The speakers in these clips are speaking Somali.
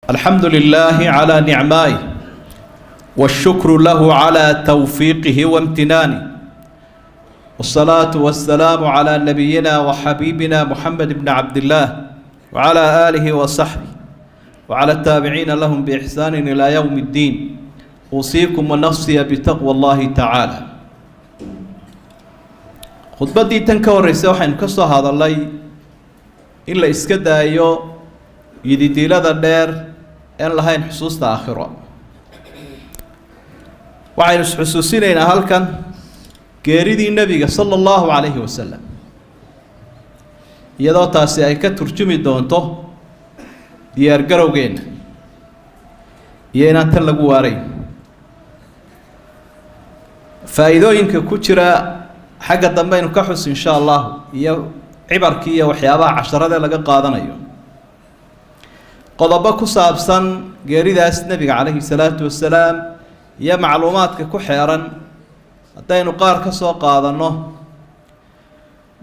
الحمد لله على نعمائه، والشكر له على توفيقه وامتنانه، والصلاة والسلام على نبينا وحبيبنا محمد بن عبد الله وعلى آله وصحبه وعلى التابعين لهم بإحسان إلى يوم الدين. أوصيكم ونفسي بتقوى الله تعالى. Khudbaddii tan ka horreysay waxaynu ka soo hadalnay in la iska daayo yididiilada dheer een lahayn xusuusta aakhiro. Waxaynu isxusuusinaynaa halkan geeridii nebiga sala allahu calayhi wasalam, iyadoo taasi ay ka turjumi doonto diyaargarowgeenna iyo inaan tan lagu waarayn. Faa'iidooyinka ku jira xagga dambe aynu ka xus insha allahu, iyo cibarkii iyo waxyaabaha casharada laga qaadanayo. Qodobo ku saabsan geeridaas nebiga calayhi salaatu wasalaam iyo macluumaadka ku xeeran haddaynu qaar ka soo qaadanno,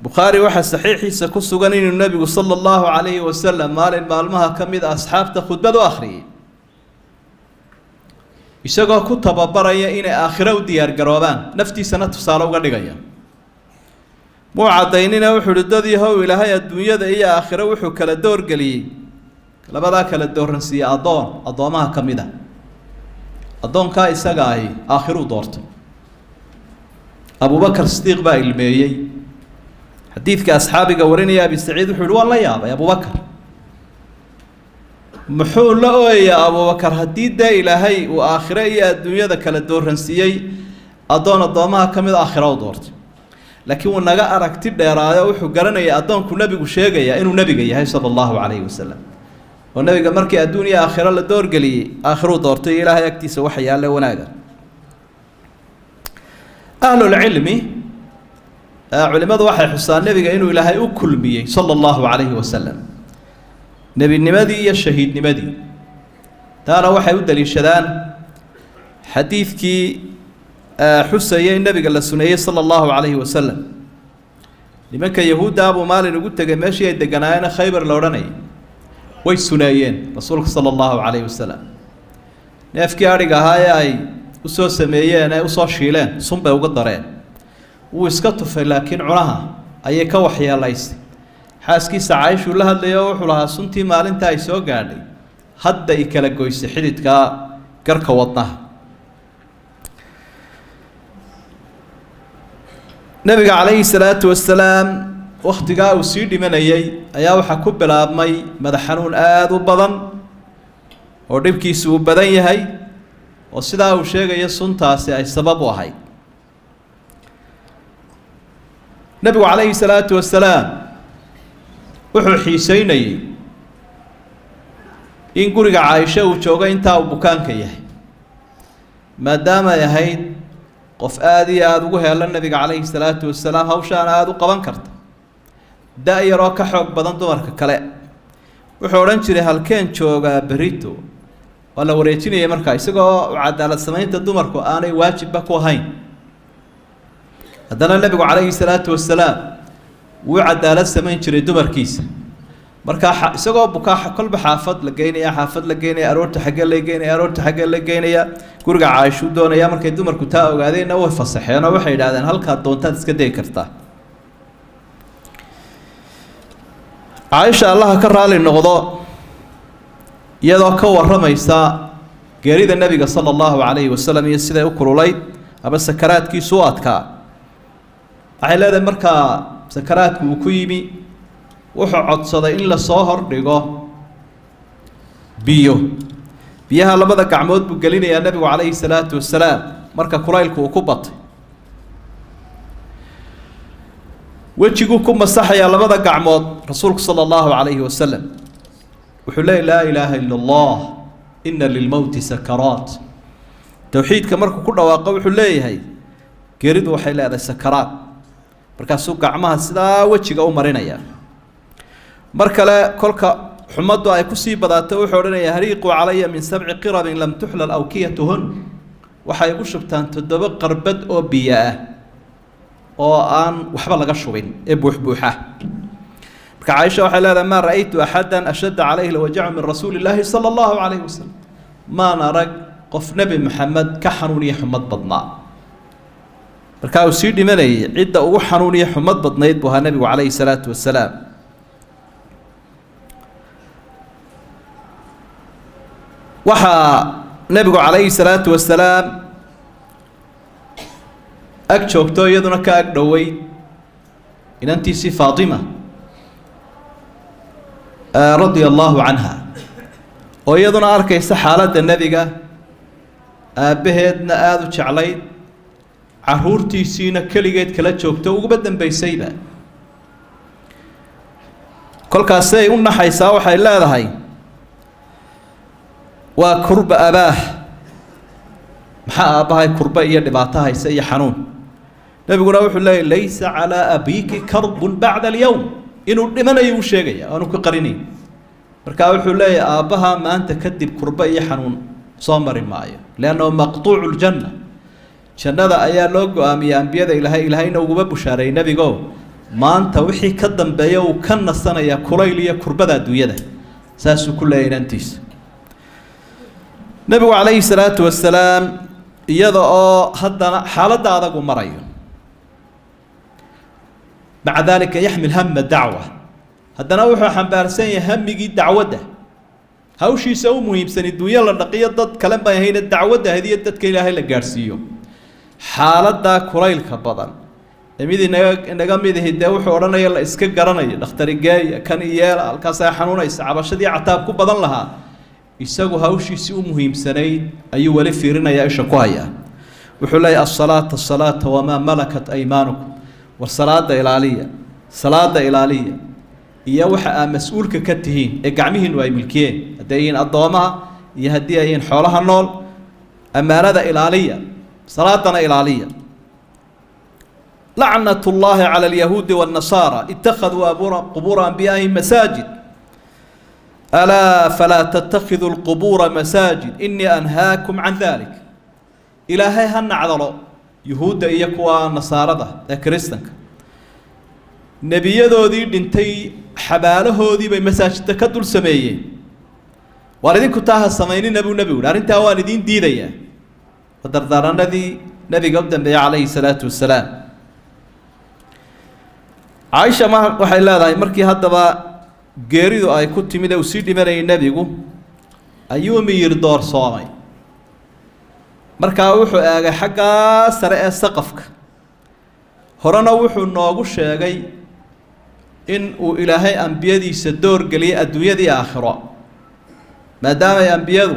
Bukhaari waxaa saxiixiisa ku sugan inuu nebigu sala allahu calayhi wasalam maalin maalmaha ka mid a asxaabta khudbad u akhriyey, isagoo ku tababaraya inay aakhiro u diyaargaroobaan, naftiisana tusaale uga dhigaya. Muu caddaynina, wuxuu uhi: "Dad yahow, Ilaahay adduunyada iyo aakhiro wuxuu kala doorgeliyey, labadaa kala dooransiiyey addoon addoomaha ka mid a. Addoonkaa isaga ahi aakhiruu doortay." Abubakar Sidiiq baa ilmeeyey. Xadiidka asxaabiga warinaya, Abi Saciid, wuxuu yihi: "Waan la yaabay Abubakar, muxuu la ooyayaa Abubakar haddii dee Ilaahay uu aakhiro iyo adduunyada kala dooransiiyey, addoon addoomaha ka mid aakhiro u doortay?" Laakiin wuu naga aragti dheeraayo, wuxuu garanayaa addoonku nebigu sheegayaa inuu nebiga yahay sala allahu calayhi wasalam, oo nebiga markii adduun iyo aakhiro la doorgeliyey aakhiruu doortay, Ilaahay agtiisa waxa yaalle wanaaga. Ahlulcilmi, culimadu waxay xusaan nebiga inuu Ilaahay u kulmiyey sala allahu calayhi wasalam nebinimadii iyo shahiidnimadii. Taana waxay u daliishadaan xadiidkii xusayay in nebiga la suneeyey sala allahu calayhi wasalam. Nimanka Yahuuddaa buu maalin ugu tegay meeshii ay deganaayeen, Khaybar la odhanayay. Way suneeyeen rasuulka sala allahu calayhi wasalam. Neefkii adhiga ahaa ee ay usoo sameeyeen ee usoo shiileen sun bay uga dareen. Wuu iska tufay, laakiin cunaha ayay ka waxyeelaysay. Xaaskiisa Caaishuu la hadlayay oo wuxuu lahaa: "Suntii maalinta ay soo gaadhay hadda i kala goysay xididkaa garka wadnaha." Nebiga calayhi salaatu wasalaam wakhtigaa uu sii dhimanayay ayaa waxaa ku bilaabmay madax xanuun aada u badan oo dhibkiisu uu badan yahay, oo sidaa uu sheegayo suntaasi ay sabab u ahayd. Nebigu calayhi salaatu wasalaam wuxuu xiiseynayey in guriga Caaisho uu joogo intaa uu bukaanka yahay, maadaamay ahayd qof aada iyo aada ugu heelan nebiga calayhi salaatu wasalaam, hawshaana aada u qaban karta, da-yaroo ka xoog badan dumarka kale. Wuxuu odhan jiray: "Halkeen joogaa berito?" Waa la wareejinayay markaa, isagoo cadaalad samaynta dumarku aanay waajibba ku ahayn, haddana nebigu calayhi salaatu wasalaam wuu cadaalad samayn jiray dumarkiisa. Markaa isagoo bukaa kolba xaafad la geynaya, xaafad la geynaya, aroorta xaggee la geynaya, aroorta xaggee la geynaya, guriga Caaishuu doonaya. Markay dumarku taa ogaadeenna way fasaxeen oo waxay yidhahdeen: "Halkaad doontaad iska dayi kartaa." Caaisha, Allaha ka raali noqdo, iyadoo ka warramaysa geerida nebiga sala allahu calayhi wasalam iyo siday u kululayd ama sakaraadkiisu u adkaa, waxay leedahay: markaa sakaraadku uu ku yimi, wuxuu codsaday in lasoo hordhigo biyo. Biyaha labada gacmood buu gelinayaa nebigu calayhi salaatu wasalaam marka kulaylku uu ku batay, wejiguu ku masaxayaa labada gacmood rasuulku sala allahu calayhi wasalam. Wuxuu leeyay: "Laa ilaaha ila allah, ina lilmowti sakaraat." Towxiidka markuu ku dhawaaqo wuxuu leeyahay: "Geeridu waxay leedahay sakaraat." Markaasuu gacmaha sidaa wejiga u marinaya. Mar kale kolka xumaddu ay kusii badaato wuxuu odhanayaa: "Hariiquu calaya min sabci qirabin lam tuxlal awkiyatuhun." Waxay igu shubtaan 7 qarbad oo biyo ah oo aan waxba laga shubin ee buuxbuuxa. Marka Caaisha waxay leedahay: maa ra'aytu axadan ashadda calayhi alwajacu min rasuuli illaahi sala allahu calayhi wasalam. Maan arag qof Nebi Maxamed ka xanuun iyo xumad badnaa. Markaa uu sii dhimanayay, cidda ugu xanuun iyo xumad badnayd buu ahaa nebigu calayhi salaatu wasalaam. Waxaa nebigu calayhi salaatu wasalaam ag joogto, iyaduna ka ag dhoweyd, inantiisii Faatima radia allahu canha, oo iyaduna arkaysa xaaladda nebiga, aabbaheedna aada u jeclayd, caruurtiisiina keligeed kala joogto uguba dambaysayba. Kolkaasay u naxaysaa, waxay leedahay: waa kurba abaah, maxaa aabbahay kurba iyo dhibaato haysa iyo xanuun? Nebiguna wuxuu leeyay: laysa calaa abiiki karbun bacda alyowm. Inuu dhimanayo uu sheegaya, aanu ka qarinayn. Markaa wuxuu leeyahy: aabbaha maanta kadib kurba iyo xanuun soo mari maayo, liannahu maqtuucu ljanna. Jannada ayaa loo go-aamiyey ambiyada Ilaahay, Ilaahayna uguma bushaareeyey nebigo. Maanta wixii ka dambeeya uu ka nasanaya kulayl iyo kurbada adduunyada, saasuu ku leeyahy inantiisa nebigu calayhi salaatu wasalaam. Iyada oo haddana xaaladda adagu marayo, maca daalika yaxmil hama dacwa, haddana wuxuu xambaarsan yahay hamigii dacwadda. Hawshiisa u muhiimsani dunyo la dhaqiyo dad kale may ahayne, dacwadda hadiyo dadka Ilaahay la gaadhsiiyo. Xaaladdaa kulaylka badan ee mid inaga mid ihi dee wuxuu odhanaya la iska garanayo, dhakhtarigeeya, kan iyeela, halkaasaa xanuunaysa, cabashadii cataab ku badan lahaa, isagu hawshiisii u muhiimsanayd ayuu weli fiirinayaa, isha ku hayaa. Wuxuu leeyahy: asalaata, asalaata, wamaa malakat aymaanukum. War salaada ilaaliya, salaada ilaaliya, iyo waxa aa mas-uulka ka tihiin ee gacmihiinu ay milkiyeen, hadday yihiin addoomaha iyo haddii ay yihiin xoolaha nool. Ammaanada ilaaliya, salaadana ilaaliya. Lacnat llaahi cala alyahuudi waannasaara ittakhaduu qubuura anbiyaa'ihim masaajid, alaa falaa tattakhiduu lqubuura masaajid, inii anhaakum can dalik. Ilaahay ha nacdalo yuhuudda iyo kuwa nasaarada ee kiristanka, nebiyadoodii dhintay xabaalahoodii bay masaajidda ka dul sameeyeen. Waar idinku taa ha samaynina, buu nebigu yihi, arrintaa waan idiin diidayaa. Waa dardaaranadii nebiga u dambeeyey calayhi salaatu wasalaam. Caaisha ma waxay leedahay, markii haddaba geeridu ay ku timid ee uu sii dhimanayay nebigu, ayuu miyir doorsoomay. Markaa wuxuu eegay xaggaa sare ee saqafka. Horena wuxuu noogu sheegay in uu Ilaahay ambiyadiisa door geliyay adduunyadii aakhiro, maadaamay ambiyadu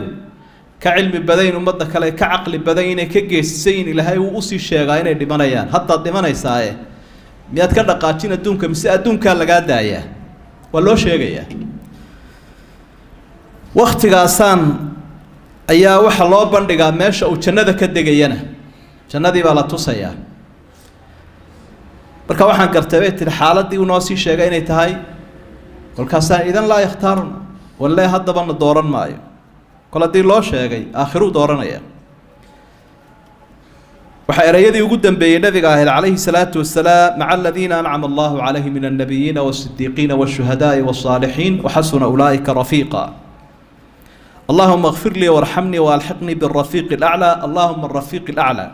ka cilmi badayn ummadda kale, ka caqli badan, inay ka geesisayin. Ilaahay uu usii sheegaa inay dhimanayaan. Haddaad dhimanaysaaye, miyaad ka dhaqaajin adduunka mise adduunkaa lagaa daayaa? Waa loo sheegayaa. Waktigaasaan ayaa waxaa loo bandhigaa meesha uu jannada ka degayana, jannadii baa la tusayaa. Marka waxaan gartay, bay tihi, xaaladdii uu noo sii sheegay inay tahay. Kolkaasaan idan laa yakhtaaruna, walle haddaba na dooran maayo. Kol haddii loo sheegay, aakhiruu dooranaya. Waxaa ereyadii ugu dambeeyey nabiga ahayd calayhi salaatu wasalaam: maca aladiina ancama allahu calayhim min annabiyiina waasidiiqiina waashuhadaai wasaalixiin, waxasuna ulaa'ika rafiiqa. Allahuma اkfir lii warxamnii waalxiqnii birafiiqi alaclaa, allahuma arafiiqi alaclaa.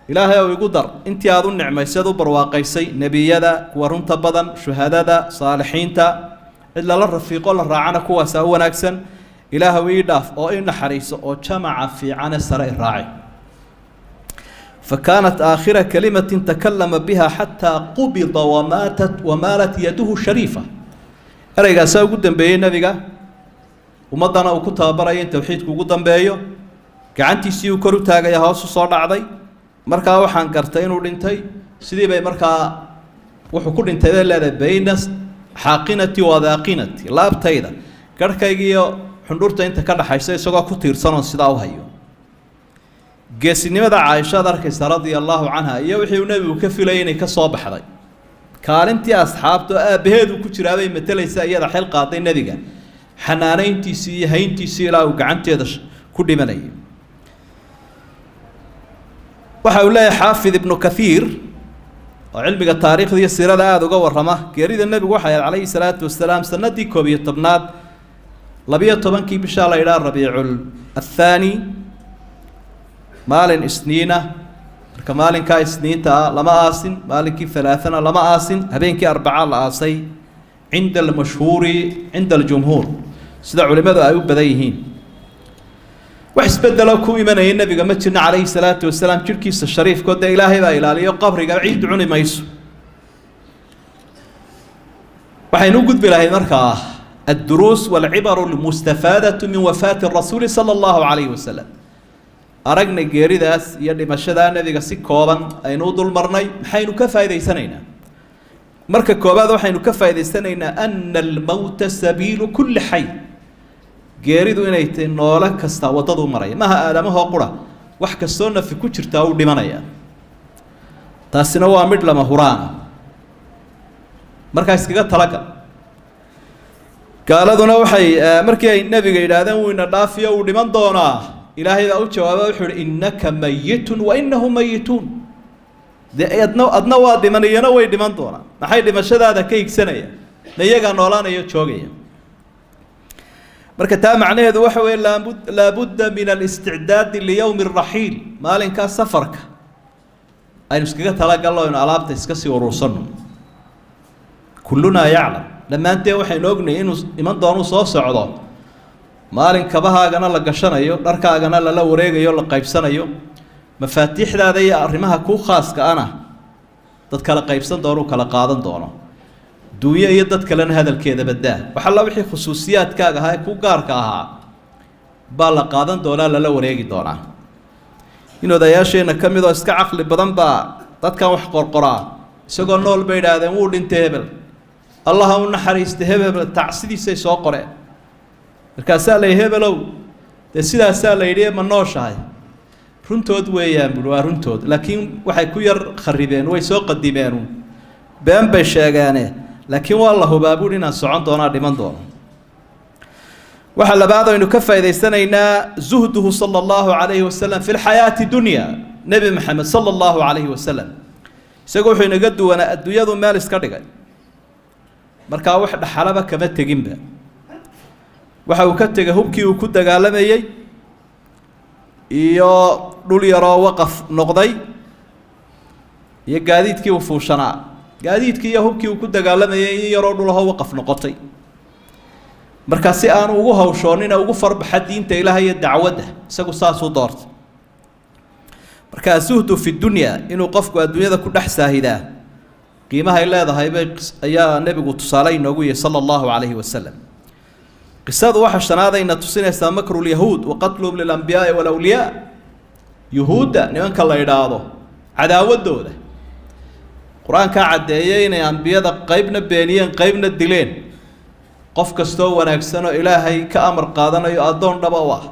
Ilaahay ow, igu dar intii aada u nicmaysad u barwaaqaysay, nebiyada, kuwa runta badan, shuhadada, saalixiinta. Cid lala rafiiqo la raacana kuwaasaa u wanaagsan. Ilaahw, ii dhaaf oo ii naxariiso oo jamaca fiicane sare i raaci. Fakaanat aakhira kalimatin takalama biha xataa qubida wamaatat wamaalat yaduhu shariifa. Ereygaasaa ugu dambeeyey nebiga, ummaddana uu ku tababaraya in towxiidku ugu dambeeyo. Gacantiisii uu kor u taagaya hoosu soo dhacday. Markaa waxaan gartay inuu dhintay. Sidii bay markaa wuxuu ku dhintay, bay leedahay, bayna xaaqinati wadaaqinati, laabtayda, garhkaygiiyo xundhurta inta ka dhaxaysa, isagoo ku tiirsanoo sidaa u hayo. Geesinimada Caaisha ad arkaysa radia allahu canha, iyo wixii uu nebigu ka filayay inay ka soo baxday. Kaalintii asxaabta oo aabbaheedu ku jiraabay matalaysa, iyada xil qaaday nebiga xanaanayntiisii iyo hayntiisii ilaa uu gacanteeda ku dhimanayay. Waxa uu leeyahay Xaafid Ibnu Kathiir Oo cilmiga taariikhda iyo siirada aada uga warrama, geerida nebigu waxay ahayd calayhi salaatu wasalaam sanadii 11aad, 12kii bishaa la yidhaha Rabiicul Athaani, maalin Isniina. Marka maalinkaa Isniinta ah lama aasin, maalinkii Halaathana lama aasin, habeenkii Arbacaa la aasay cinda almashhuuri cinda aljumhuur, sida culimmadu ay u badan yihiin. Wax isbedelo ku imanaya nebiga ma jirna calayhi salaatu wasalaam. Jidhkiisa shariifkood dee Ilaahay baa ilaaliyo, qabriga ciiddu cuni mayso. Waxaynu u gudbi lahayd markaa الدروس والعبر المستفادة من وفاة الرسول صلى الله عليه وسلم. Aragnay geeridaas iyo dhimashadaa nebiga si kooban aynu u dul marnay. Maxaynu ka faa'idaysanaynaa? Marka koobaad waxaynu ka faa'idaysanaynaa أن الموت سبيل كل حي, geeridu inay tahay noole kasta waddaduu maraya. Maaha aadamahoo qura, wax kastoo nafi ku jirtaa uu dhimanaya. Taasina waa midh lama huraana. Markaa iskaga talagal. Gaaladuna waxay markii ay nebiga yidhaahdeen wuu ina dhaafiyo, uu dhiman doonaa, Ilaahay baa u jawaaba, wuxuu uhi: إنك ميت وإنهم ميتون. Dee adna waa dhiman, iyana way dhiman doonaan. Maxay dhimashadaada ka higsanaya? Na iyagaa noolaanaya, joogaya. Marka taa macnaheedu waxa weeye لابد من الاستعداد ليوم الرحيل. Maalinkaa safarka aynu iskaga talagalno, aynu alaabta iska sii urursano. كلنا يعلم, dhammaanteen waxaynu ognahay inuu iman doonuu soo socdo maalin kabahaagana la gashanayo, dharkaagana lala wareegayo, la qaybsanayo, mafaatiixdaada iyo arrimaha kuu khaaska ana dad kala qaybsan doono, kala qaadan doono. Duunyo iyo dad kalena hadalkeeda badaa. Wax alla wixii khusuusiyaadkaaga ahaa ee ku gaarka ahaa baa la qaadan doonaa, lala wareegi doonaa. In odayaasheenna ka mid oo iska caqli badan baa dadkan wax qorqoraa, isagoo nool bay idhaahdeen wuu dhintay hebel, Allaha u naxariistay hebel, tacsidiisay soo qoreen. Markaasaa la yidhi: "Hebelow, dee sidaasaa la yidhi, ma nooshahay?" "Runtood weeyaan," buui, "waa runtood, laakiin waxay ku yar kharibeen, way soo qadimeenu, been bay sheegeene, laakiin waa la hubaa," buuhi, "inaan socon doonaa, dhiman doono." Waxaa labaad aynu ka faa'idaysanaynaa زهده صلى الله عليه وسلم في الحياة الدنيا. Nebi Maxamed صلى الله عليه وسلم isagu wuxuu inaga duwanaa adduunyadu meel iska dhigay. Markaa wax dhaxalaba kama teginba. Waxa uu ka tegay hubkii uu ku dagaalamayey iyo dhul yaroo waqaf noqday iyo gaadiidkii uu fuushanaa. Gaadiidkii iyo hubkii uu ku dagaalamayay in yaroo dhulahoo waqaf noqotay. Markaa si aanu ugu hawshoonina ugu farbaxa diinta Ilaahay iyo dacwadda, isagu saasuu doortay. Marka الزهد في الدنيا, inuu qofku adduunyada ku dhex saahidaa qiimahay leedahay bay ayaa nebigu tusaale inoogu yahay صلى الله عليه وسلم. Qisadu waxa shanaadayna tusinaysaa مكر اليهود وقتلهم للأنبياء والأولياء. Yuhuudda nimanka la idhaahdo cadaawadooda Qur-aankaa caddeeyay inay ambiyada qeybna beeniyeen, qeybna dileen. Qof kastoo wanaagsan oo Ilaahay ka amar qaadanayo, addoon dhaba u ah,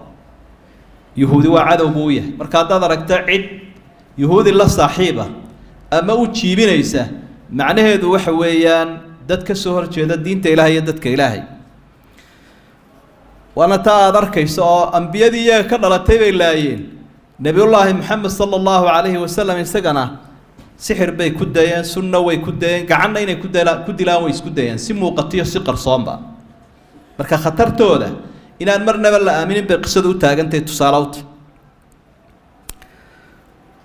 Yuhuudi waa cadow buu u yahay. Marka haddaad aragto cid Yuhuudi la saaxiiba ama u jiibinaysa, macnaheedu waxa weeyaan dad ka soo horjeeda diinta Ilaahay iyo dadka Ilaahay. Waana taa aada arkayso oo ambiyadii iyaga ka dhalatay bay laayeen. Nebiyullaahi Maxamed صلى الله عليه وسلم isagana sixir bay ku dayeen, sunna way ku dayeen, gacanna inay ku dilaan way isku dayeen, si muuqatiyo si qarsoonba. Marka khatartooda inaan marnaba la aaminin bay qisadu u taagantahay, tusaale uta.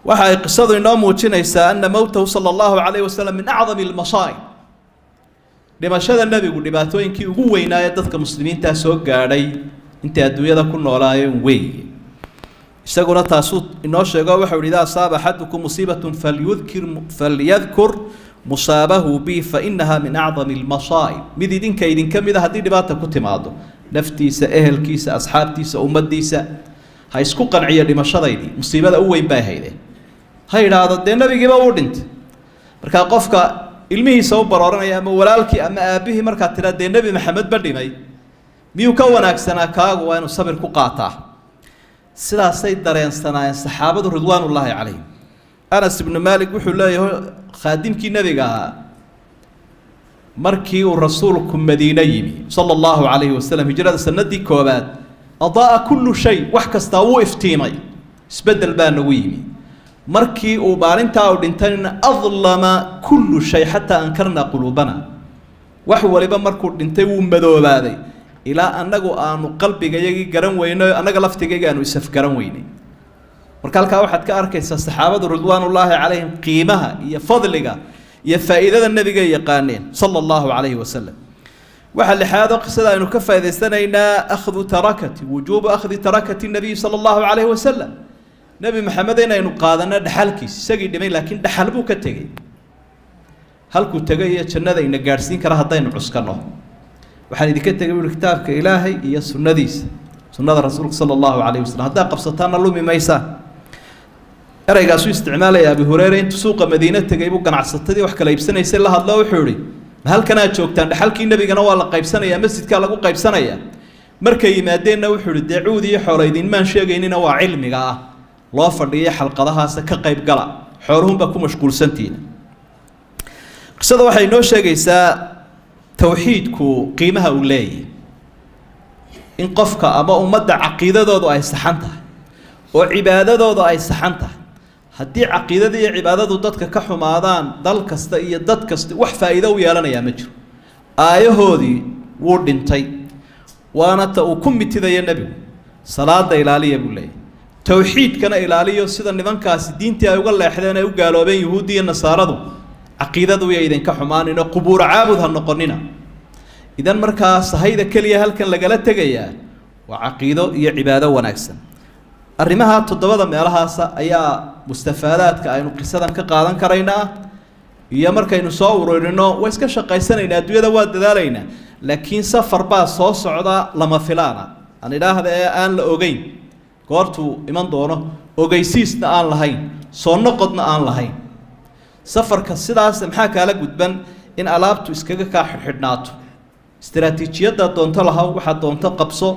Waxa ay qisadu inoo muujinaysaa أن موته صلى الله عليه وسلم من أعظم المصائب. Dhimashada nebigu dhibaatooyinkii ugu weynaa ee dadka muslimiintaa soo gaadhay intay adduunyada ku noolaayeen wey. Isaguna taasuu inoo sheego, waxau ihi: إذا أصاب أحدكم مصيبة فليذكر مصابه بي فإنها من أعظم المصائب. Mid idinka idinka mida haddii dhibaata ku timaado naftiisa, ehelkiisa, asxaabtiisa, ummaddiisa, ha isku qanciyo dhimashadaydii musiibada u weyn bay hayde, ha idhaahdo dee nebigiiba uu dhintay. Markaa qofka ilmihiisa u barooranaya ama walaalkii ama aabbihii, markaad tidhaa dee Nebi Maxamed ba dhimay, miyuu ka wanaagsanaa kaagu? Waa inuu sabir ku qaataa. Sidaasay dareensanaayeen saxaabadu رضوان الله عليهم. Anas ibnu Maalik wuxuu leeyahay, khaadimkii nebiga ahaa, markii uu rasuulku Madiine yimi صلى الله عليه وسلم, hijrada sanadii koobaad, أضاء كل شيء, wax kastaa wuu iftiimay, isbeddel baa nagu yimi. Markii uu maalintaa uu dhintayna, adlama kullu shay xataa ankarnaa quluubana, wax waliba markuu dhintay wuu madoobaaday ilaa annagu aanu qalbigayagii garan weyno, annaga laftigayga aanu isafgaran weynay. Marka halkaa waxaad ka arkaysaa saxaabadu ridwaanullaahi calayhim qiimaha iyo fadliga iyo faa'iidada nebiga yaqaaneen sala allahu calayhi wasalam. Waxaa lixaadoo qisada aynu ka faa'idaysanaynaa akhdu tarakati, wujuubu akhdi tarakati nabiyi sala allahu calayhi wasalam. Nebi Maxamed inaynu qaadano dhaxalkiis, isagii dhimay laakiin dhaxal buu ka tegey, halkuu tegay iyo jannada ina gaadhsiin kara haddaynu cuskanno. Waxaan idinka tegay buuhi kitaabka Ilaahay iyo sunnadiisa, sunnada rasuulka sala allahu calayhi wasalam, haddaa qabsataanna lumi maysaan. Ereygaasuu isticmaalaya Abi Hureyre. Intuu suuqa Madiine tegay buu ganacsatadii wax kala iibsanaysay la hadlo. Wuxuu ihi: ma halkanaad joogtaan? Dhaxalkii nebigana waa la qaybsanayaa, masjidkaa lagu qaybsanayaa. Markay yimaadeenna wuxuu ihi: dee cuud iyo xoolo idinmaan sheegaynina, waa cilmiga ah loo fadhiyay xalqadahaasa ka qayb gala, xooluhunbaa ku mashquulsantiina. Qisada waxay inoo sheegaysaa towxiidku qiimaha uu leeyahy, in qofka ama ummadda caqiidadoodu ay saxan tahay oo cibaadadoodu ay saxan tahay. Haddii caqiidada iyo cibaadadu dadka ka xumaadaan, dal kasta iyo dad kasta wax faa'iido u yeelanayaa ma jiro. Aayahoodii wuu dhintay, waana ta uu ku mitidayo nebigu. Salaada ilaaliya buu leeyahy, towxiidkana ilaaliyo. Sida nimankaasi diintii ay uga leexdeen ay u gaaloobeen yuhuuddi iyo nasaaradu, caqiidadu ya idinka xumaanin oo qubuur caabud ha noqonina. Idan markaa sahayda keliya halkan lagala tegayaa waa caqiido iyo cibaado wanaagsan. Arrimaha toddobada meelahaasa ayaa mustafaadaadka aynu qisadan ka qaadan karaynaa. Iyo markaynu soo ururino, waa iska shaqaysanaynaa, adduunyada waa dadaalaynaa, laakiin safar baa soo socda lama filaana aan idhaahda ee aan la ogeyn goortuu iman doono, ogeysiisna aan lahayn, soo noqodna aan lahayn. Safarka sidaas maxaa kaala gudban? In alaabtu iskaga kaa xidhxidhnaato. Istaraatiijiyadda doonto lahaw, waxaad doonto qabso,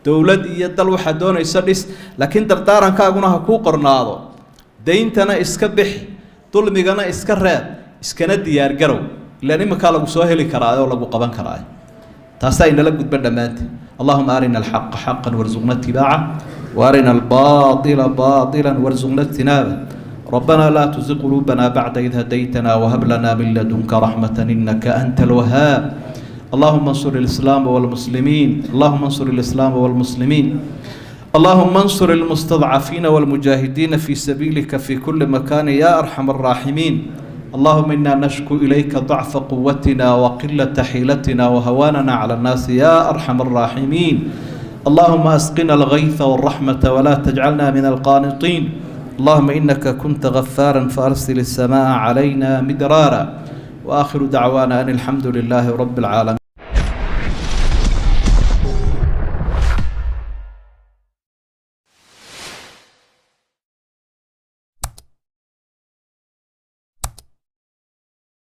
dowlad iyo dal waxaad doonayso dhis, laakiin dardaarankaaguna ha kuu qornaado: dayntana iska bixi, dulmigana iska reeb, iskana diyaargarow, ilaan iminkaa lagu soo heli karaa oo lagu qaban karaa. Taasaa inala gudban dhammaanteed. Allahuma arina alxaqa xaqan warzuqna itibaaca, waarina albaaila baatila warzuqna ijtinaaba. ربنا لا تزغ قلوبنا بعد إذ هديتنا وهب لنا من لدنك رحمة إنك أنت الوهاب. اللهم انصر الإسلام والمسلمين، اللهم انصر الإسلام والمسلمين، اللهم انصر المستضعفين والمجاهدين في سبيلك في كل مكان يا أرحم الراحمين. اللهم إنا نشكو إليك ضعف قوتنا وقلة حيلتنا وهواننا على الناس يا أرحم الراحمين. اللهم أسقنا الغيث والرحمة ولا تجعلنا من القانطين. اللهم إنك كنت غفارا فأرسل السماء علينا مدرارا. وآخر دعوانا أن الحمد لله رب العالمين.